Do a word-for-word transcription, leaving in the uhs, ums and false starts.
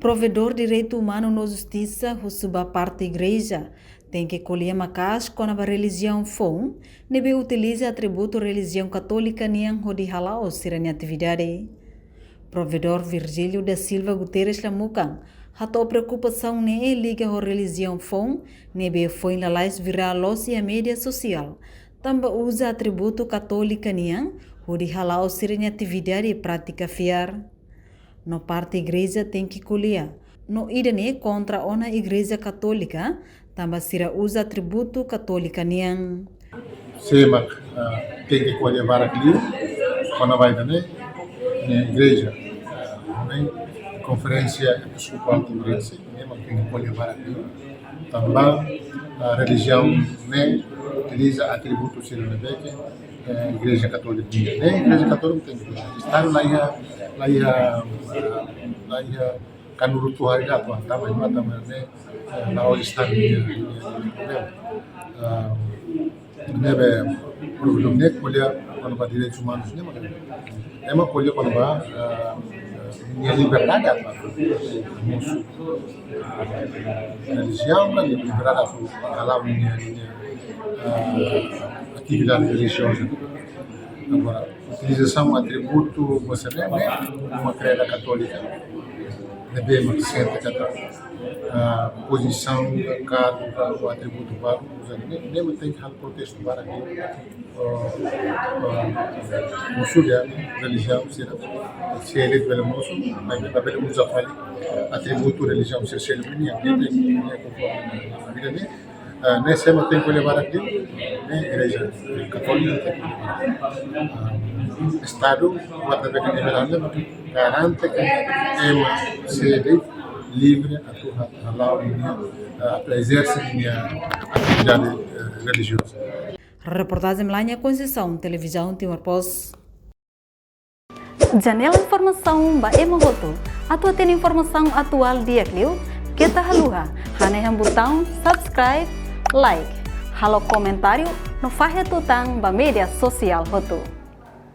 Provedór Direitu Umanu no Justisa husu ba parte igreja tenke ko'alia maka'as kona-ba relijiaun foun ne'ebé utiliza atributu relijiaun katólika nian hodi hala'o sira-nia atividade. Provedór Virgílio da Silva Guterres Lamucan hato'o preokupasaun ne'e liga ho relijiaun foun ne'ebé foin lalais virál loos iha média sosiál, tanba uza atributu katólika nian hodi hala'o sira-nia atividade prátika fiar. No parte igreja tenke ko'alia. No ida-ne'e kontra ona Igreja Katólika, tanba sira uza atributu katólika nian. Sé mak, ah, tenke ko'alia barak liu kona-ba ida-ne'e, ne'e igreja. Ah, ne'e konferénsia episkopál Timor-Leste, ne'e mak tenke ko'alia barak liu. Tanba, ah, relijiaun ne'e utiliza atributu sira ne'ebé ke, eh, Igreja Katólika nian. Ne'e Igreja Katólika tenke, Estadu la iha, la iha, la iha kanuru tu hari dah, tuan tama, ima tama ne'e, eh, la'ós Estadu nian, nian, nian problema. Ah, ne'ebé problema ne'e ko'alia kona-ba direitus umanus ne'e mak. Ema ko'alia kona-ba, ah, nia liberdade atu mosu relijiaun, ka nia liberdade atu hala'o nia, nia, ah, atividade relijioza. Agora, utilizasaun atributu, você vê, ne'e, uma kreda katólika, ne'ebé mak sente katak, ah, pozisaun, ka, ka, ka, atributu balu, uza, ne'e, ne'e mak tenke halo protestu barak liu. Ah, ah, mosu de'it relijiaun sira, se ele bele mosu, maibé labele uza fali atributu relijiaun sira, se ele nian, ne'e, ne'e, ne'e konforme Bíblia ne'e, ah, ne'e sé mak tenke ko'alia barak liu, ne'e Igreja Katólika tenke ko'alia barak. Ah, Estadu, buat ne'ebé ke liberal, garante ke ema sente livre atu ha-, hala'o nia, ah, atu ezerse nia atividade, eh, relijioza. Reportajen Melania Conceição, Televizaun Timor Post. Janela informasaun ba ema hotu. Atu hatene informasaun atuál di'ak liu, keta haluha hanehan butaun subscribe, like, halo komentáriu no fahe tutan ba média sosiál hotu.